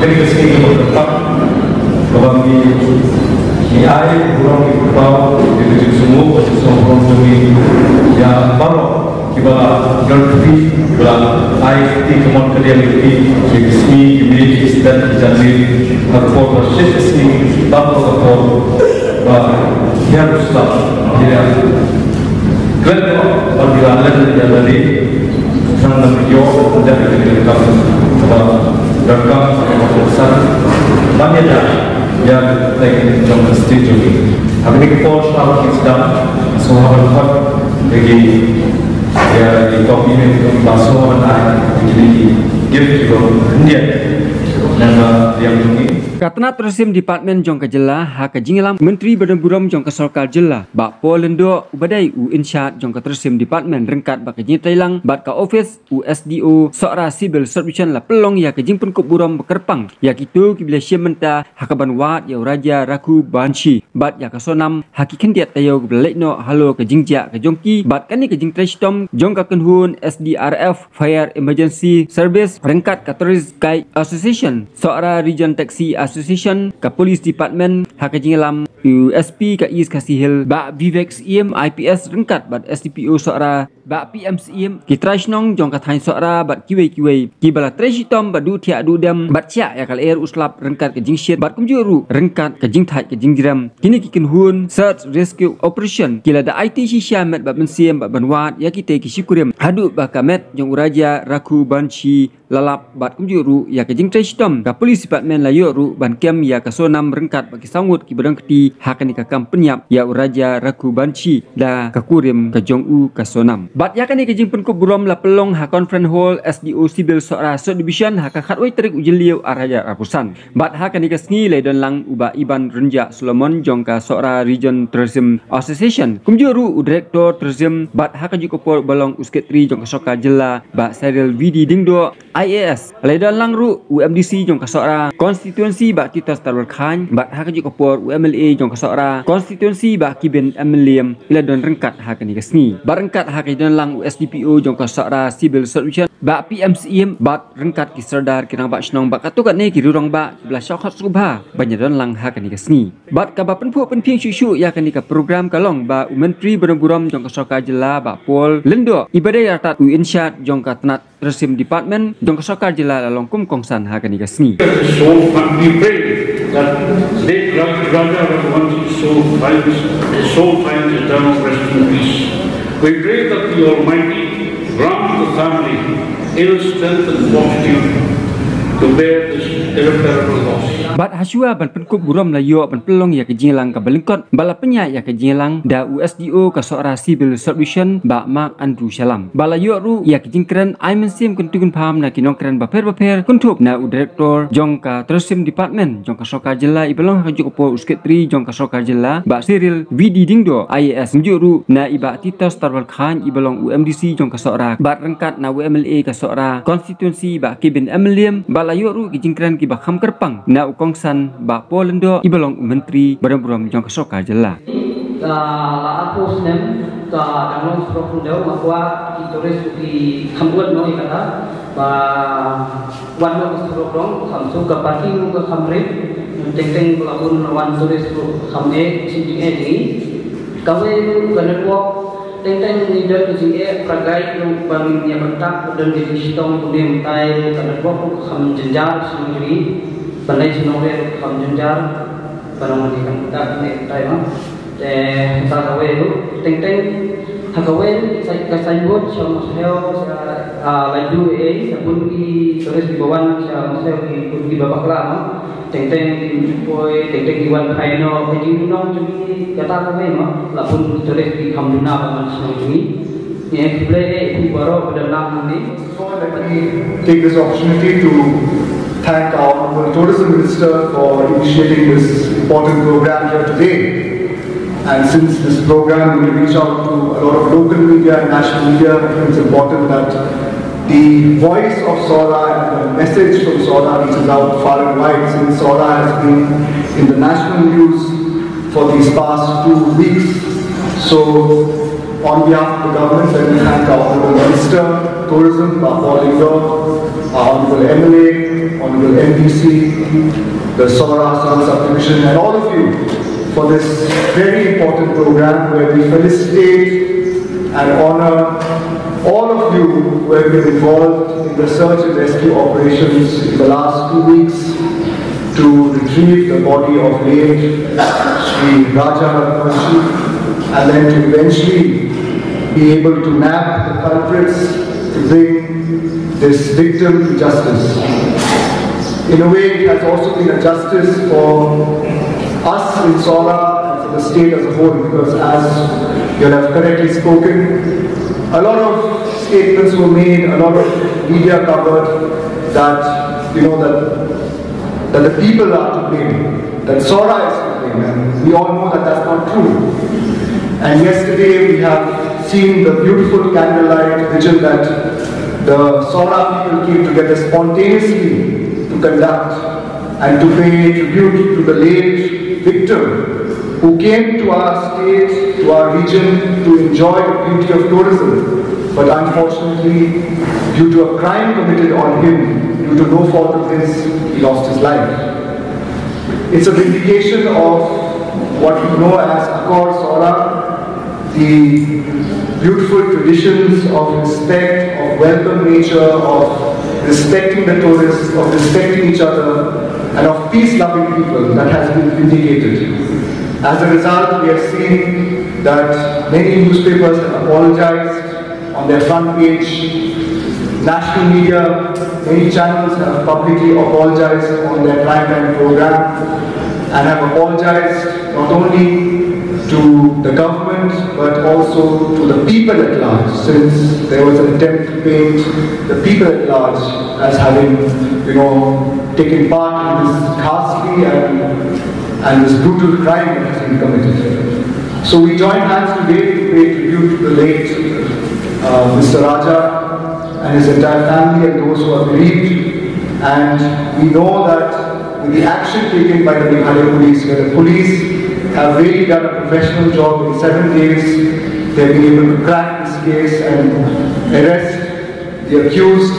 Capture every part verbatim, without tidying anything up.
Ka sngi kaba kyrpang kaba ngi, ngi ai burom, ngi kyrpad ïa ka jingsngew, ka jingsngew burom jong ngi ïa baroh kiba la don kti, kiba la ai kti kamon kadiang ïa kti ïa ka sngi, ki miet, ki step, ki janmiet ha ka por ba shit ka sngi, baroh ka por ba hiar u slap ïa. Klet noh ba ki la leh ïa lade. Tang da ki ïoh da ki leh kam ba da kam ba san ban ïa da ïa teng jong ka state jong ki. Ha kane ka por sha ki sdang, so ha ban khot ïa ki, ïa ki copy ne ki ba so ban ai ïa ki gift ki ba India. Nang ba ïa jong ki. Ka tnat tourism department jong ka jylla ha ka jingïalam Myntri ba don burom jong ka sorkar jylla, Bah Paul Lyngdoh, uba dei u in charge jong ka tourism department, ryngkat bad ka jingïatreilang bad ka office u S D O Sohra Civil Subdivision, la pynlong ïa ka jingpynkup burom ba kyrpang ïa kito kiba la shim bynta ha kaban wad ïa u Raja Raghuvanshi bad ïa ka Sonam ha ki khyndiat taïew kiba la leit noh halor ka jingjia ka jong ki, bad kane ka jingtrei shitom jong ka kynhun S D R F, Fire Emergency Service, ryngkat ka Tourist Guide Association, Sohra Region Taxi Association, ka Police Department, ha ka jingïalam u S P ka East Khasi Hills, Bah Vivek Syiem, I P S, ryngkat bad S D P O Sohra, Bah P M Syiem, ki trai shnong jong ka thaiñ Sohra bad kiwei kiwei kiba la trei shitom bad duh thiah duh dem bad shah ïa ka lyer u slap ryngkat ka jingshit bad kumjuh ruh ryngkat ka jingthait ka jingjrem. Kine ki kynhun search rescue operation ki la da aiti shisha met bad mynsiem bad ban wad ïa kitei ki shikurim haduh ba ka met jong u Raja Raghuvanshi la lap bad kumjuh ruh ïa ka jingtrei shitom ka police department la ïoh ruh ban kem ïa ka Sonam ryngkat bad ki saw ngut kiba don kti ha kane ka kam pynïap ïa u Raja Raghuvanshi da ka kurim ka jong u ka Sonam. Bad ïa kane ka jingpynkup burom la pynlong ha Conference Hall S D O Civil Sohra Subdivision ha ka khatwei tarik u Jylliew arhajar arphew san. Bad ha kane ka sngi la ïadon lang u Bah Iban Rynjah Solomon jong ka Sohra Region Tourism Association, kumjuh ruh u Director Tourism, bad ha kajuh ka por uba long u Secretary jong ka sorkar jylla, Bah Cyril V D Diengdoh, I A S. La ïadon lang ruh u M D C jong ka Sohra Constituency, Bah Titos Tarwarkhan, bad ha kajuh ka por u M L A jong ka Sohra Constituency, Bah Kibin M Liam, la don ryngkat ha kane ka sngi. Bad ryngkat ha ka ïadon lang u S D P O jong ka Sohra Civil Subdivision, Bah P M Syiem, bad ryngkat ki sordar, ki rangbah shnong bad katto katne ki rangbah kiba la shah khot sngewbha ban ïadon lang ha kane ka sngi. Bad kaba pynphuh pynphieng shuh shuh ïa kane ka program ka long ba u Myntri ba don burom jong ka sorkar jylla, Bah Paul Lyngdoh, iba dei artat u in charge jong ka tnat tourism department jong ka sorkar jylla, la long kum kongsan ha kane ka sngi. Soul, and we pray that late Ra-, Raja Raghuvanshi soul finds, his soul finds eternal rest in peace. We pray that the Almighty grant the family inner strength and fortitude to bear this irreparable loss. Bad hashwa ban pynkup burom la ïoh ban pynlong ïa ka jingïalang kaba lyngkot, ba la pynïaid ïa ka jingïalang da u S D O ka Sohra Civil Subdivision, Bah Mark Andrew Shallam. Ba la ïoh ruh ïa ka jingkren ai mynsiem kyntu kynpham na ki nongkren bapher bapher, kynthup na u Director jong ka Tourism Department jong ka sorkar jylla, iba long ha kajuh ka por u Secretary jong ka sorkar jylla, Bah Cyril V D Diengdoh, I A S, kumjuh ruh na i Bah Titos Tarwarkhan, iba long u M D C jong ka Sohra, bad ryngkat na u M L A ka Sohra Constituency, Bah Kibin M Liam, bad la ïoh ruh ki jingkren kiba kham kyrpang na u kongsan Bah Paul Lyngdoh, iba long u Myntri ba don burom jong ka sorkar jylla. Ka la arphew snem ka dang long surok khyndew, nga kwah ki tourist ki kham wad noh ïa kata, ba wan noh ka surok dong kham suk, ka parking ka kham rit, teng teng ba la bun wan tourist ruh kham eh shu jingeh jong ngi. Kawei ruh ka network, teng teng ngi don ka jingeh, para guide ruh ba ngin ïa contact, don ka jingshitom kumne kumtai, ka network ruh kham jynjar sha ngi, ban leit sha nongrim ruh kham jynjar, ban ong ban ïa contact kumne kumtai ma. Te ha kawei ruh, teng teng ha kawei ruh, sa-, ka signboard sha Mawshynrut, sha, ah, Laitluid, sa bun ki tourist kiba wan sha Mawshynrut, ki bun kiba bakla ma. Teng teng ki poi, teng teng ki wan phai noh, ka jingnong jong ngi kata kawei ma, la bun ki tourist ki kham duna ba man shnong jong ngi. Ngi khublei ïa phi baroh ba don lang hangne. Let me take this opportunity to thank our Honorable Tourism Minister for initiating this important program here today. And since this program will reach out to a lot of local media and national media, I think it's important that the voice of Sohra and the message from Sohra reaches out far and wide, since Sohra has been in the national news for these past two weeks. So On behalf of the government, let me thank our Honorable Minister, Tourism, Bah Paul Lyngdoh, our Honorable M L A, Honorable M D C, the Sohra Civil Subdivision, and all of you for this very important program where we felicitate and honor all of you who have been involved in the search and rescue operations in the last two weeks to retrieve the body of late Shri Raja Raghuvanshi and then to eventually be able to nab the culprits to bring this victim to justice. In a way, it has also been a justice for us in Sohra and for the state as a whole, because as you have correctly spoken, a lot of statements were made, a lot of media covered that, you know, that, that the people are to blame, that Sohra is to blame, and we all know that that's not true. And yesterday we have seen the beautiful candlelight vigil that the Sohra people came together spontaneously to conduct and to pay tribute to the late victim who came to our state, to our region, to enjoy the beauty of tourism. But unfortunately, due to a crime committed on him, due to no fault of his, he lost his life. It's a vindication of what we know as Akor Sohra, the beautiful traditions of respect, of welcome nature, of respecting the tourists, of respecting each other, and of peace-loving people that has been vindicated. As a result, we have seen that many newspapers have apologized on their front page. National media, many channels have publicly apologized on their prime time program and have apologized not only to the government but also to the people at large, since there was an attempt to paint the people at large as having, you know, taken part in this ghastly and, and this brutal crime that has been committed. So we join hands today to pay tribute to the late uh, Mister Raja and his entire family and those who are bereaved. And we know that with the action taken by the Meghalaya police, where the police have really done a professional job, in seven days they've been able to crack this case and arrest the accused,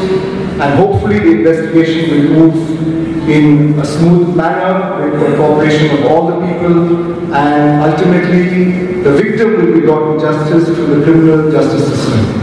and hopefully the investigation will move in a smooth manner with the cooperation of all the people, and ultimately the victim will be brought to justice through the criminal justice system.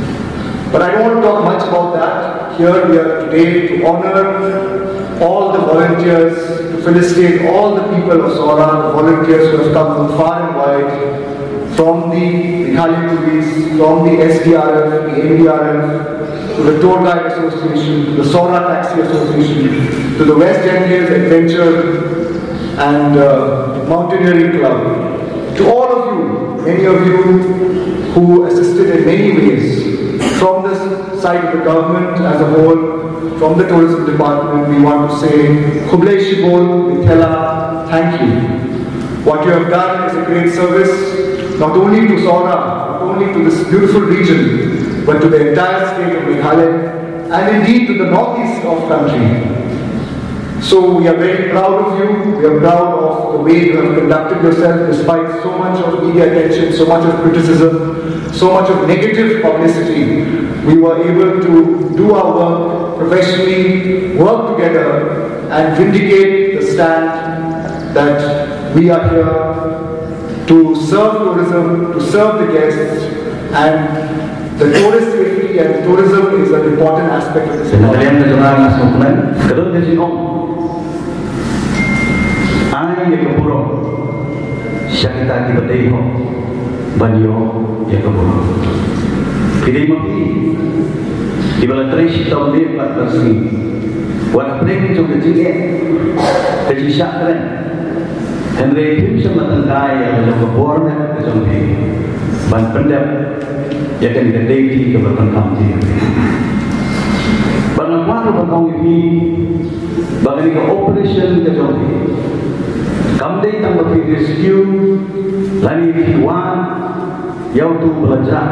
But I don't want to talk much about that. Here we are today to honor all the volunteers, to felicitate all the people of Sohra, the volunteers who have come from far and wide, from the Meghalaya Police, from the S D R F, the N D R F, to the Tour Guide Association, to the Sohra Taxi Association, to the West Jaintia Hills Adventure and uh, Mountaineering Club. To all of you, many of you who assisted in many ways, from the side of the government as a whole, from the tourism department, we want to say, Khublei Shibun, Mithela, thank you. What you have done is a great service, not only to Sohra, not only to this beautiful region, but to the entire state of Meghalaya, and indeed to the northeast of country. So we are very proud of you. We are proud of the way you have conducted yourself despite so much of media attention, so much of criticism, so much of negative publicity. We were able to do our work professionally, work together, and vindicate the stand that we are here to serve tourism, to serve the guests, and the tourist safety and tourism is an important aspect of this economy. Kalian ka jong nga sngewkmen, ka don ka jingong. Ai ïa ka burom sha kita kiba dei hok ban ïoh ïa ka burom. Ki dei ma phi kiba la trei shitom bad barsngi. Wat pyrshah jong ka jingeh, ka jingshah kren. Hynrei phim shym la tyngkai ïa la jong ka bor ne ka jong phi ban pyndep ïa kane ka dei ki kaba pynkham ti. Ba nga kwah ban ong ïa phi ba kane ka operation ka jong phi kam dei tang ba phi rescue lane phi wan ïa uto ba la jah.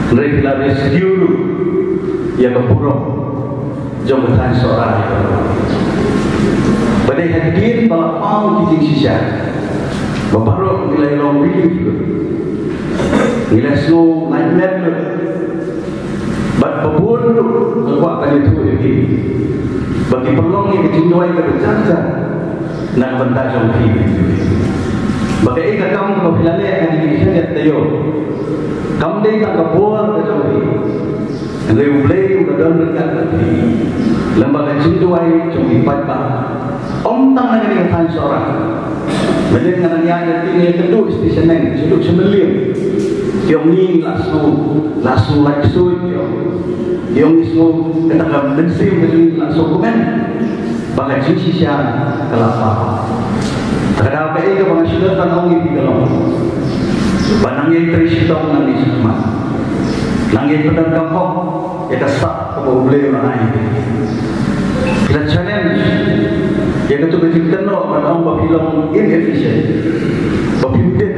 Hynrei phi la rescue ruh ïa ka burom jong ka thaiñ Sohra. Ba dei hadien ba la paw ki jingshisha ba baroh ki la ïalong ri. Ngi la sngew lait met lut. Bad ba bun ruh nga kwah ban ïathuh ïa phi ba ki pynlong ïa ka jingduwai kaba jar jar na ka bynta jong phi. Ba kaei ka kam kaba phi la leh ha kine ki khyndiat taïew kam dei tang ka bor ka jong phi. Hynrei U Blei u la don ryngkat bad phi. Lem bad ka jingduwai jong ki paidbah. Ym tang na kane ka thaiñ Sohra. Mynnin nga nang ïaid ïa kine, ïakynduh sha shaneng, sha duk sha mylliang. Ki ong ngi la sngew, la sngew lait ksuid ki ong. Ki ong ngi sngew kata ka mynsiem ka jong ngi la sngew kmen. Ba ka jingshisha ka la paw. Te ka daw kaei kaba nga shu don ban ong ïa phi ka long ba nang ïai trei shitom, nang ïai sngewthuh, nang ïai pyndonkam hok ïa ka sap kaba U Blei u la ai. Phi la challenge ïa katu ka jingkynnoh ban ong ba phi long inefficient, ba phim tip.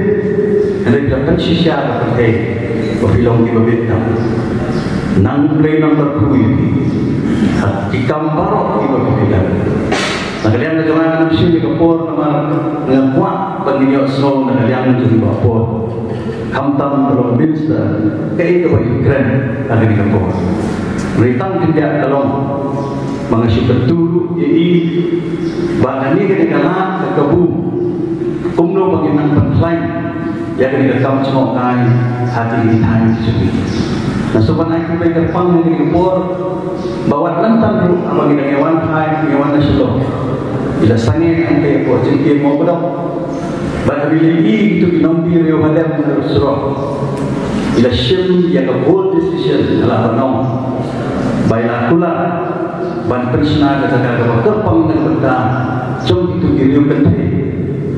Hynrei phi la pynshisha ka pyrthei ba phi long kiba bit tam. Nang U Blei nang kyrkhu ïa phi ha ki kam baroh kiba phi don. Na ka liang ka jong nga, ngam shim ïa ka por namar nga kwah ban ngin ïohsngew na ka liang jong i Bah Por, khamtam ka long minister, kaei kaba i kren ha kane ka por. Hynrei tang khyndiat ka long ba nga shu kyntu ruh ïa i ba kane ka dei ka lad ka kabu kumno ba ngin nang pynkhlaiñ ïa kane ka kam jngohkai ha kine ki thaiñ ki jong ngi. Nga sngewbha ban ai khublei kyrpang ha kane ka por ba wat mynta ruh haba ngi dang ïawan phai, ngi wan na Shillong, ngi la sangeh hangtei hapoh jingkiew Mawkdong. Bad haba ngi la ïohi kito ki nongdie riewhadem na surok, ngi la shim ïa ka bold decision, nga lah ban ong, ba ngi la kular ban pynshna ka jaka kaba kyrpang na ka bynta jong kito ki riew kynthei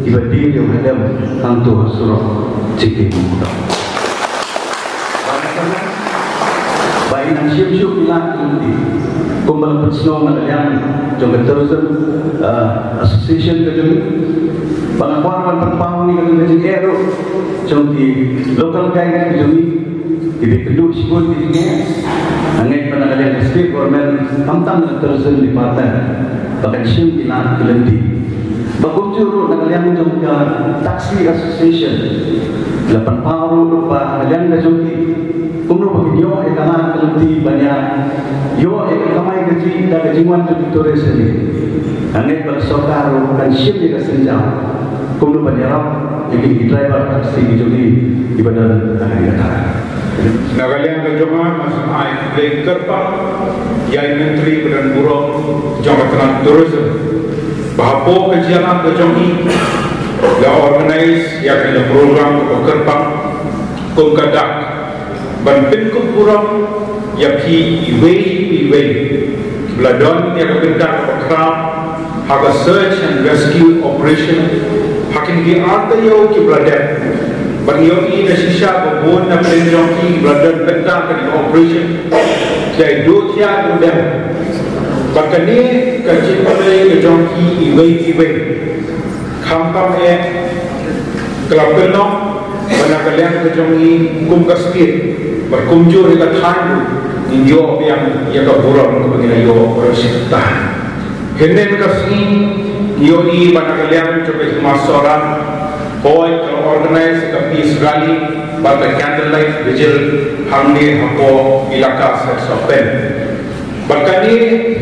kiba die riewhadem hangto ha surok jingkiew Mawkdong. Ba i nang shim shuh ki lad ki lynti kumba la pynsngew na ka liang jong ka Tourism, uh, Association ka jong ngi. Ba nga kwah ban pynpaw ïa kane ka jingeh ruh jong ki local guide ka jong ngi. Ki dei kynduh shibun ki jingeh. Nga ngeit ba na ka liang ka state government, khamtam na ka tourism department, ba kan shim ki lad ki lynti. Ba kumjuh ruh na ka liang jong ka taxi association, la pynpaw ruh ba na ka liang ka jong ki, kumno ba kin ïoh ïa ka lad ka lynti ban ïa ïoh ïa ka kamai kajih da ka jingwan jong ki tourist hangne. Nga ngeit ba ka sorkar ruh kan shim ïa ka sienjam kumno ban ïarap ïa kine ki driver taxi ki jong ngi kiba don ha kane ka thaiñ. Na ka liang ka jong nga, nga sngewbha ban ai khublei kyrpang ïa i Myntri ba don burom jong ka tnat tourism ba hapoh ka jingïalam ka jong i la organise ïa kane ka program kaba kyrpang kum ka dak ban pynkup burom ïa phi iwei pa iwei ba la don ïa ka bynta kaba khraw ha ka search and rescue operation ha kine ki ar taïew kiba la dep. Bad ngi ïohi na shisha ba bun na pdeng jong ki kiba la don bynta ha kane ka operation ki la ïa duh thiah duh dem. Bad kane ka jingpynlong ka jong ki iwei pa iwei, khamtam eh ka la pynlong ba na ka liang ka jong ngi kum ka state bad kumjuh ïa ka thaiñ ruh ngin ïoh biang ïa ka burom kaba ngi la ïoh burom shisha. Hynnin ka sngi ngi ïohi ba na ka liang jong ka Hima Sohra, hooid, ka la organise ka peace rally bad ka candlelight vigil hangne hapoh Elaka Side Sohpen. Bad kane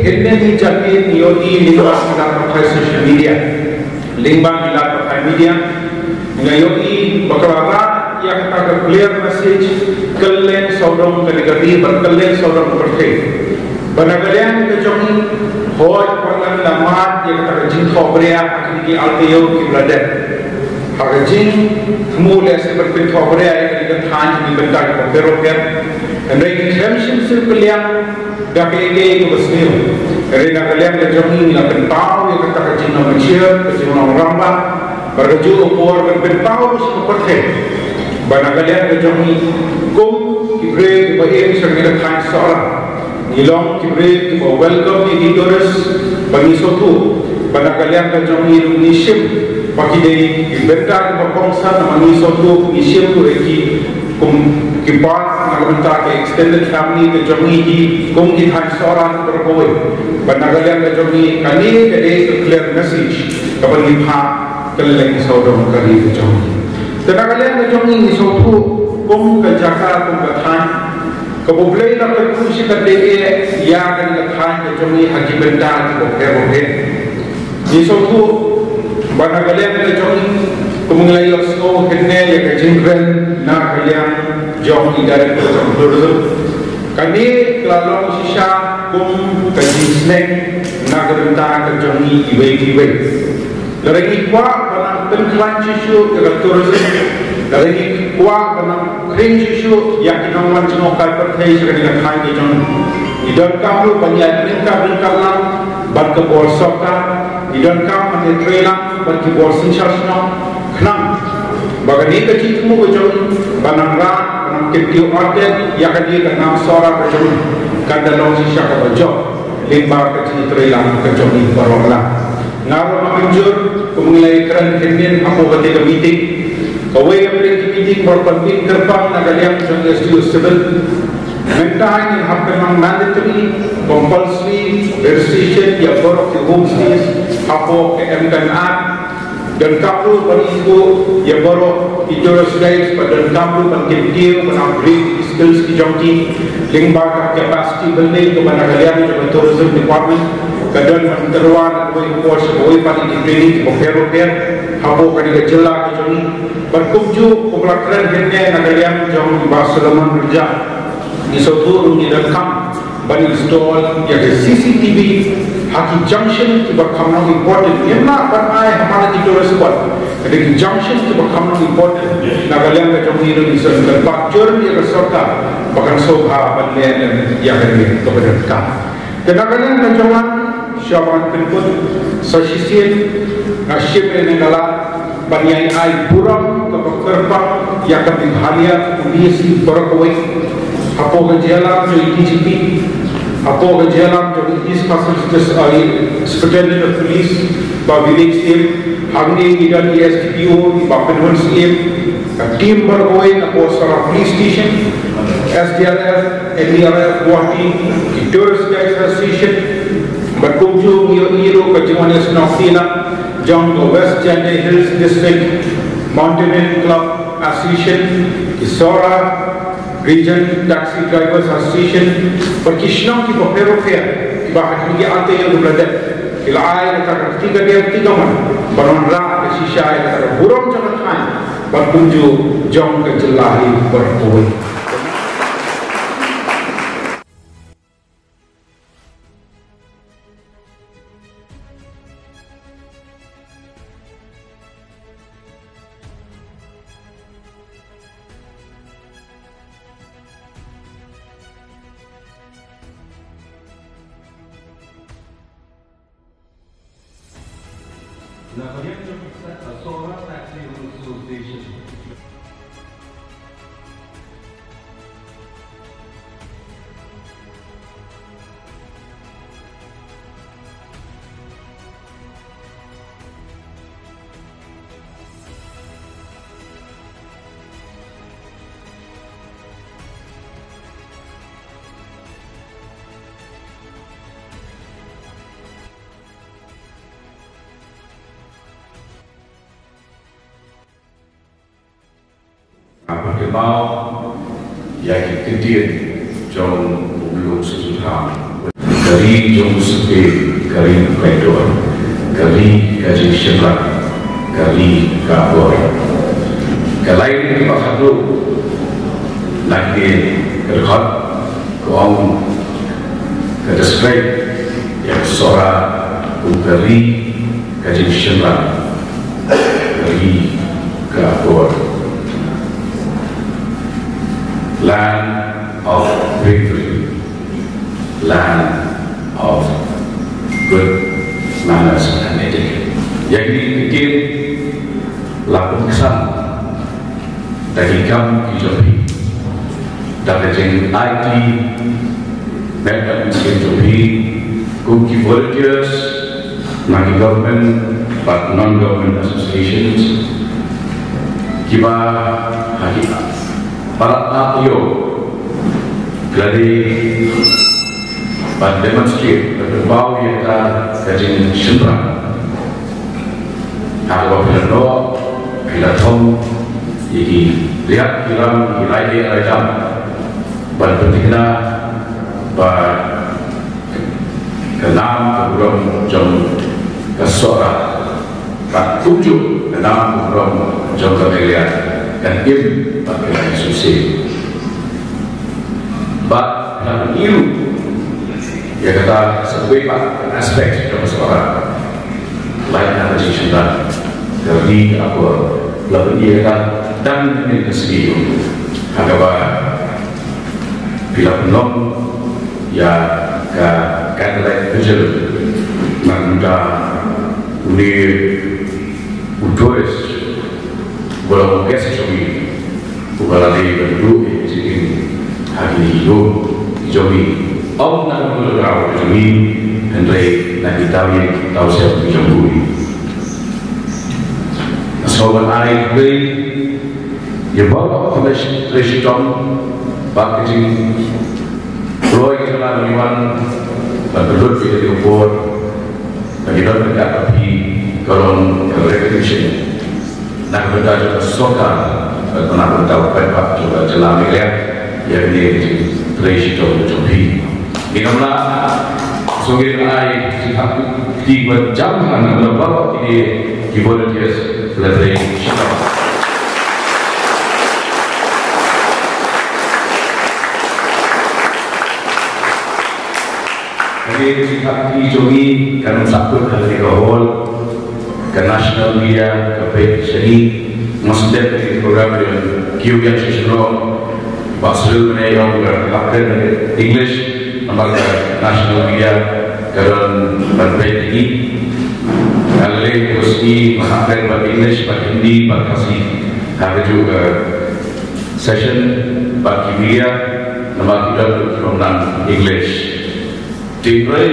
hynnin hi jait ngi ïohi lyngba ki lad pathai social media, lyngba ki lad pathai media, ngi la ïohi ba ka la rah ïa kata ka clear message kylleng sawdong kane ka ri bad kylleng sawdong ka pyrthei. Ba na ka liang ka jong ngi, hooid, ba ngi la mad ïa kata ka jingthohbria ha kine ki ar taïew kiba la dep, ha ka jingthmu lehse ban pynthohbria ïa kane ka thaiñ ha ki bynta kiba pher bapher. Hynrei ngi khlem shym sngewkylliang da kaei kaei kaba sniew. Hynrei na ka liang ka jong ngi, ngi la pynpaw ïa kata ka jinglong mynsiem, ka jinglong rangbah, bad kajuh ka por ngi pynpaw ruh sha ka pyrthei ba na ka liang ka jong ngi, kum ki briew kiba im sha kane ka thaiñ Sohra, ngi long ki briew kiba welcome ïa ki tourist, ba ngi sngewthuh ba na ka liang ka jong ngi ruh ngi shim ba ki dei ki bynta kiba kongsan, namar ngi sngewthuh, ngi shim ruh ïa ki kum ki part na ka bynta ka extended family ka jong ngi hi kum ki thaiñ Sohra kiba kawei. Ba na ka liang ka jong ngi, kane ka dei ka clear message kaba ngi phah kylleng sawdong ka ri ka jong ngi. Te na ka liang ka jong ngi, ngi sngewthuh Kum ka jaka, kum ka thaiñ kaba U Blei u la kyrkhu sha ka dei ïa kane ka thaiñ ka jong ngi ha ki bynta kiba pher bapher. Ngi sngewthuh ba na ka liang ka jong ngi, kum ngi la ïohsngew hangne ïa ka jingkren na ka liang jong i Director jong Tourism, kane ka la long shisha kum ka jingsneng na ka bynta ka jong ngi iwei pa iwei. Lada ngi kwah ban nang pynkhlaiñ shuh shuh ïa ka tourism, lada ngi kwah ban nang khring shuh shuh ïa ki nongwan jngohkai pyrthei sha kane ka thaiñ ka jong ngi, ngi donkam ruh ban ïaid ryngkat ryngkat lang bad ka bor sorkar, ngi donkam ban ïaid trei lang bad ki bor synshar shnong, khnang ba kane ka jingthmu ka jong ngi ban nang rah, ban nang kyntiew ardent ïa kane ka nam Sohra ka jong ngi, kan da long shisha kaba jop lyngba ka jingïatreilang ka jong ngi baroh lang. Nga ruh nga mynjur, kum ngi la ïakren kynmaw hapoh kane ka meeting, kawei ka meeting, meeting ba la pynbeit kyrpang na ka liang jong S D O Civil. Mynta ngin hap pynlong mandatory, compulsory registration ïa baroh ki homestays hapoh ka M K N R. Donkam ruh ban ithuh ïa baroh ki tourist guides, bad donkam ruh ban kyntiew ban upgrade ki skills ki jong ki lyngba ka capacity building kaba na ka liang jong ka Tourism Department ka don ban tyrwa na kawei ka por sha kawei pat ïa ki training kiba pher bapher hapoh kane ka jylla ka jong ngi. Bad kumjuh kumba la kren hangne na ka liang jong Bah Solomon Rynjah, ngi sngewthuh ruh ngi donkam ban install ïa ka C C T V ha ki junction kiba kham long important. Ngim lah ban ai ha man la ki tourist spot, hynrei ki junction kiba kham long important na ka liang ka jong ngi ruh ngi sngewthuh, bad jur ïa ka sorkar ba kan sngewbha ban leh ïa kane kaba donkam. Te na ka liang ka jong nga, shuwa ban pynkut, sa shisien nga shim ïa kane ka lad ban ïai ai burom kaba kyrpang ïa ka Meghalaya Police baroh kawei, hapoh ka jingïalam jong i D G P, hapoh ka jingïalam jong i East Khasi Hills District, uh, Superintendent of Police, Bah Vivek Syiem, hangne ngi don i S D P O, i Bah Pynhun Syiem, ka team baroh kawei na Sohra Police Station, S D R F, N D R F Guwahati, ki Tourist Guides Association, bad kumjuh ngi ïohi ruh ka jingwan ïasnoh sila jong ka West Jaintia Hills District Mountaineering Club Association, ki Sohra Region Taxi Drivers Association, bad ki shnong kiba pher bapher kiba ha kine ki artylli ki la dep, ki la ai kata ka kti kadiang kti kamon ban wanrah ka shisha ïa kata ka burom jong ka thaiñ bad kumjuh jong ka jylla hi baroh kawei. Nga pynpaw ïa ki ktien jong u Blei Sohtun. Ka ri jong u Sohtun, ka ri u kaitor, ka ri ka jingshemphang, ka ri ka bor. Ka lain kiba khadduh na ki dkhot ka ong, ka describe ïa ka Sohra kum ka ri ka jingshemphang, ka ri ka bor. Land of bravery, land of good manners and etiquette. Ïa kine ki ktien la pynksan da ki kam ki jong phi, da ka jingaiti met bad mynsiem jong phi kum ki volunteers na ki government bad non-government associations kiba ha ki palat ap ïoh phi la dei ban demonstrate, ban pynpaw ïa kata ka jingshemphang ha kaba phi la noh, phi la thung, Ïa ki riat ki ram, ki rai ïa rai jam ban pynthikna ba ka nam ka burom jong ka Sohra, ba kumjuh ka nam ka burom jong ka Meghalaya kan im bad kan shisha. Bad nang iu ïa kata sa kawei pat aspect jong ka Sohra. Lait na ka jingshynrang ka ri ka akor, la pynïa kata tang mynnin ka sngi ha kaba phi la pynlong ïa ka candlelight vigil na ka bynta une u tourist ba long u guest jong ngi, uba la dei ban duh ïa ka jingim ha kine ki lum jong ngi, ym na ka bynta ka jong ngi, hynrei na ki daw ïing daw sem ki jong ngi. Nga sngewbha ban ai khublei ïa baroh ki trei shitom bad ka jingpynlong ka jong ngi ban wan ban pynlut ïa kane ka por. Ba ki don ka phi ka long ka recognition na ka bynta jong ka sorkar, na ka bynta u paidbah jong ka jylla Meghalaya ïa kane ka jingtrei shitom jong phi. Ngi ym lah sngewbha ai jingthap kti ba jam ha na ka bynta baroh kine ki volunteers ba la trei shitom. Kane ka jingthap kti jong ngi kan sa kut ha kane ka hall. Ka national media ka peit sha ngi. Nga sngewdei ka program ïa ki ïa sha Shillong. Bah Cyril Myneiyong ka hap kren English namar ka national media ka don ban peit ïa ngi. Ka lei ka sngi nga hap kren bad English, bad Hindi, bad Khasi. Ha kajuh ka session bad ki media namar ki don ki ym nang English. Hynrei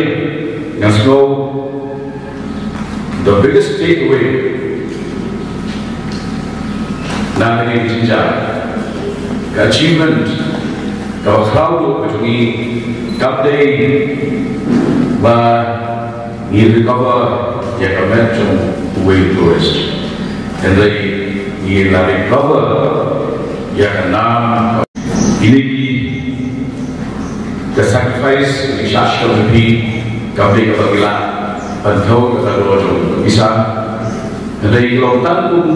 nga sngew the biggest takeaway na kane ka jingjia, ka achievement kaba khraw ka jong ngi kam dei ba ngi recover ïa ka met jong uwei u tourist, hynrei ngi la recover ïa ka nam. Kine ki, ka sacrifice, ka jingshah shnong jong phi kam dei kaba ngi lah ban thew ïa ka doh jong ka pisa. Hynrei ka long tang kum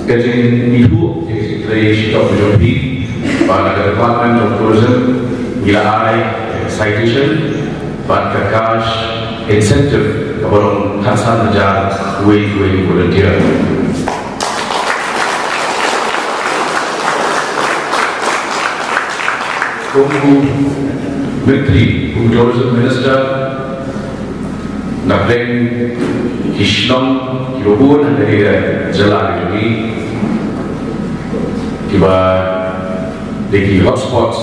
ka jingithuh ïa ka jingtrei shitom jong phi. Ba na ka Department of Tourism ngi la ai citation bad ka cash incentive kaba long khatsan hajar uwei uwei u volunteer. Kum u Myntri, kum u Tourism Minister, na pdeng ki shnong kiba bun ha kane ka jylla ka jong ngi, kiba dei ki hotspots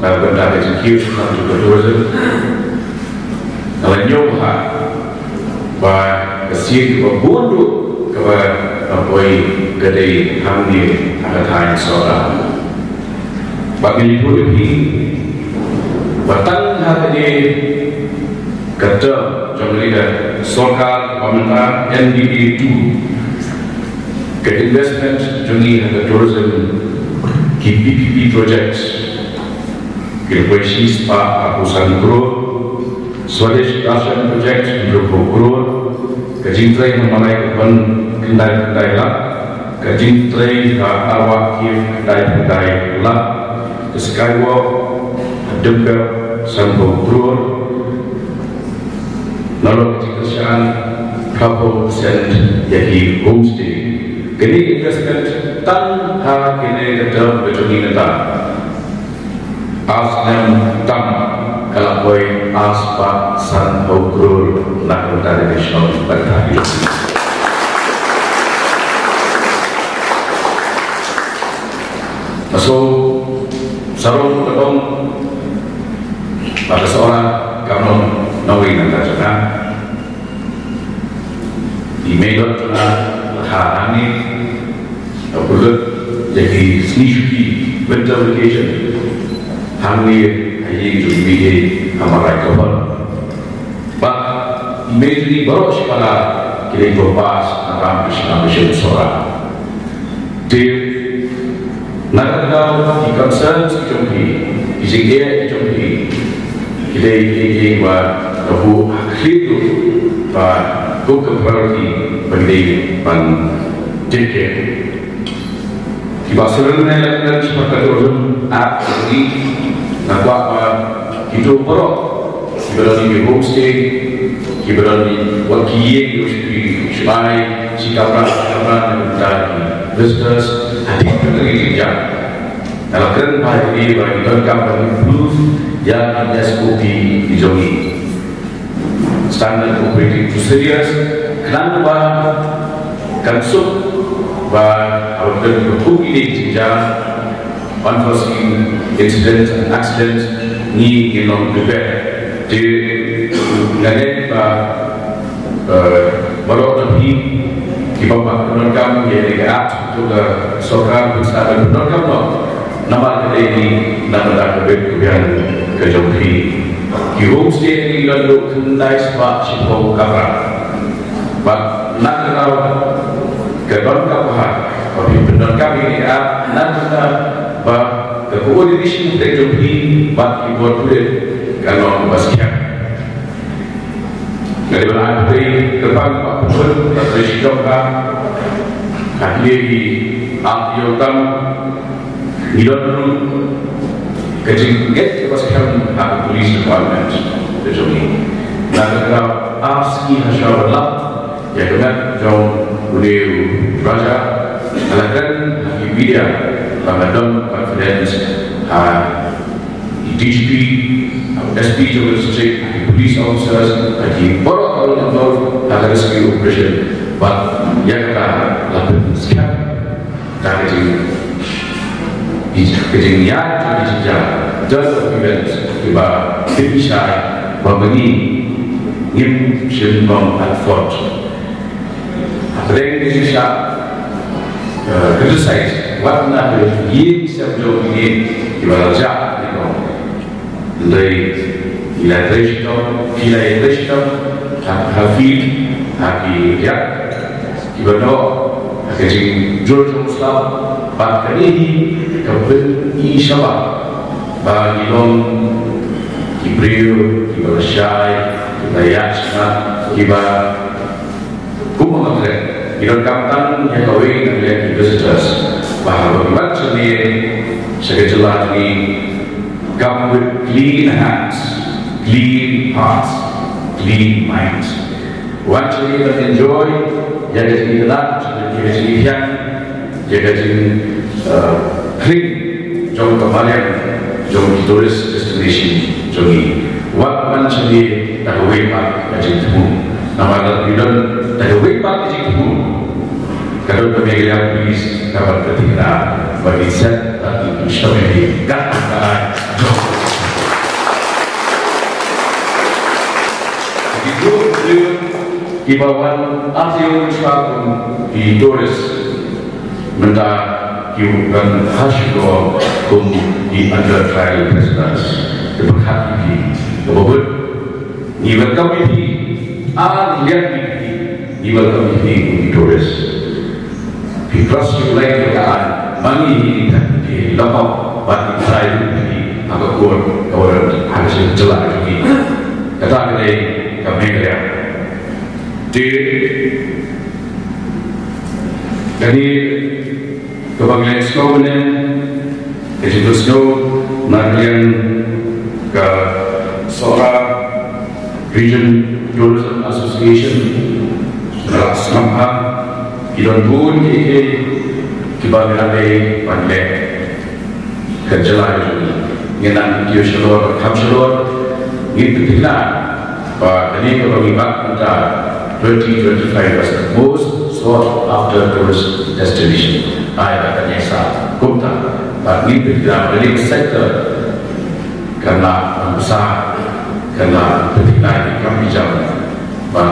na ka bynta ka jingkiew shaphang ka tourism. Nga la ñiew bha ba ka sien kaba bun ruh kaba nga poi ka dei hangne ha ka thaiñ Sohra. Bad ngi pynpaw ïa phi ba tang ha kane ka term jong kane ka sorkar kaba mynta, N D A two, ka investment jong ngi ha ka tourism, ki P P P projects, ki la poi shi spah arphew san klur, Swadesh Darshan Project hynriewphew klur, ka jingtrei ha Malai ka ban khyndai khyndai lak, ka jingtrei ha Arwah Cave khyndai khyndai lak, ka skywalk ha Dymkep sanphew klur, nalor ka jingkyrshan phraphew percent ïa ki homestay. Kine ki investment tang ha kine ki term ka jong ngi mynta. Ar snem tam ka la poi ar spah sanphew klur na ka bynta ka shnong bad ka thaiñ. Ka shu sarong ka dong bad ka Sohra ka long nongwei na ka jaka. I mei dot na ha hangne, ka pynlut ïa ki sngi shuti, winter vacation, hangne ha ïing jong i mei ha Malai ka ban. Ba i mei jong i baroh shi para ki dei ba pass na Ramakrishna Mission Sohra. Te Concerns ki jong phi, ki jingeh ki jong phi, ki dei ki jingeh ba ka buh ha khlieh ruh ba kum ka priority ba ki dei ban take care. Kiba sdang ne leh ne shaphang ka Tourism Act, nga kwah ba kito baroh kiba don ki homestay, kiba don ki, wat ki ïing ki shu, shu ai shi kamra, shi kamra na ka bynta ki visitors, hadien ka ri jong. Nga la kren bha ïa kine ba ngi donkam ban improve ïa ki S O P ki jong ngi. Standard Operating Procedures, khnang ba kan suk ba haba don kiba kum kine ki jingjia, unforeseen incidents and accidents, ngi ngin long prepared. Te nga ngeit ba, eh, baroh na phi kiba pyndonkam ïa kane ka act, to ka sorkar pyndonkam noh. Namar ka dei na ka bynta ka bit ka biang ka jong phi. Ki homestay ki la dei khyndai spah shiphew kamra. Bad na ka daw ka donkam bha ba phi pyndonkam ïa kane ka act, na ka bynta ba ka coordination ka jong phi bad ki bor pule kan long kaba skhem. Nga dei ban ai kyrpang ba pynban ba trei shitom ka, ka kine ki ar taïew tam ngi don ruh ka jingngeit kaba skhem ha ka police department ka jong ngi. Nga kyrpad ar sngi ha shuwa ban lap ïa ka met jong une u Raja, nga la kren ha ki media ba nga don confidence ha ki D G P, ha u S P jong ka district, ha ki police officers, ha ki baroh kiba involved ha ka rescue operation. Bad ïa kata la pynskhem da ka jing, ka jingïaid jong ka jingjia, turn of events, kiba pynshai ba ma ngi ngim shym long at fault. Hapdeng ka jingshah, eh, criticize wat na ka ïing sem jong kine kiba la jah, you know. Hynrei ngi la trei shitom, phi la ïa trei shitom ha, ha field, ha ki riak kiba noh, ha ka jingjur jong u slap. Bad kane hi ka pyni shabar ba ngi long ki briew kiba lashai, kiba ïaid shnat, kiba Kumba nga kren, ngi donkam tang ïa kawei na ka liang ki visitors ba haba ki wan shane sha ka jylla jong ngi, come with clean hands, clean hearts, clean minds. Wan shane ban enjoy ïa ka jingïaid, ïa ka jingïaid, ïa ka jing, eh, khring jong ka mariang jong ki tourist destination jong ngi. Wat wan shane da kawei pat ka jingthmu. Namar lada phi don da kawei pat ka jingthmu, ka don ka Meghalaya Police kaba ka thikna ba ki set da ki shong ïa ka ka ai. Ki group kiba wan ar taïew mynshwa kum ki tourist. Mynta ki wan ha shkor kum ki under trial prisoners. Te pyrkhat ïa phi, kaba bud ngi welcome ïa phi, ar liang ïa phi, ngi welcome ïa phi kum ki tourist. Phi cross ïa u line jong ka aiñ, ma ngi hi ngi thep ïa phi, la pop bad ngi trai ïa phi ha ka court ka warrant ha ka jylla jong ngi. Kata ka dei ka Meghalaya. Te kane kaba ngi la ïohsngew mynne, ka jingpynsngew na ka liang ka Sohra Region Tourism Association, nga la sngewbha ki don bun kiei kiei kiba ngi la dei ban leh. Ka jylla jong ngi, ngin nang kiew shalor, kham shalor, ngin pynthikna ba kane kaba ngi bat mynta, twenty twenty-five was the most sought after tourist destination. Ai ba ka ngi sa kumta, ba ngin pynthikna ba kane ka sector kan nang bsa, kan nang pynthikna ki kam ki jam ba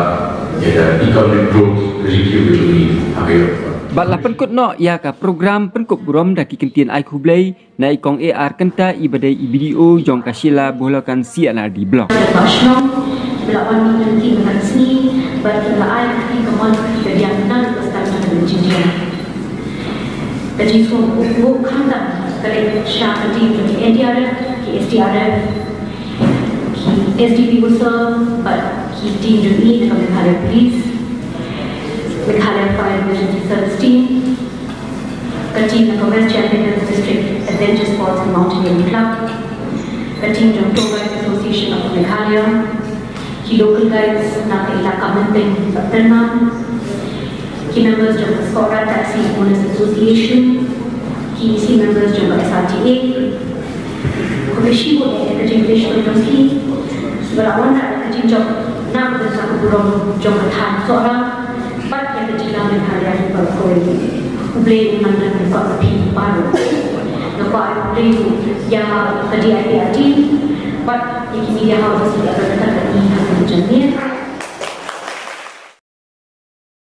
ïa ka economic growth ka jingkiew ka jong ngi ha ka ïoh. Bad la pynkut noh ïa ka program pynkup burom da ki kyntien ai khublei na i Kong A R Kynta iba dei i B D O jong ka Shella Bholakansi C and R D Block. Ka shnong, ki la wan mynta ki mynta ka sngi, bad ki la ai ka mon ka biang na ka stad na ka jingjia. Ka jingsngew buh khamtam. Sha ka team jong ki N D R F, ki S D R F, ki S D P U, bad ki team jong i na ka Meghalaya Police, Meghalaya Fire Emergency Service Team, ka team na ka West Jaintia Hills District Adventure Sports and Mountaineering Club, ka team jong Tour Guide Association of Meghalaya, ki local guides na ka ilaka Mynpeng bad Tyrma, ki members jong ka Sohra Taxi Owners Association, ki E C members jong ka S R T A. Khublei shibun ïa ka jingpyrshang jong phi kiba la wanrah ïa ka jingjop na ka bynta ka burom jong ka thaiñ Sohra bad ïa ka jylla Meghalaya hi baroh kawei. Khublei ïa ka jingpyrshang jong phi baroh. Nga kwah khublei ïa ka D I P R team bad ïa ki media houses ïa ka jingïaid ha ka jingïaid.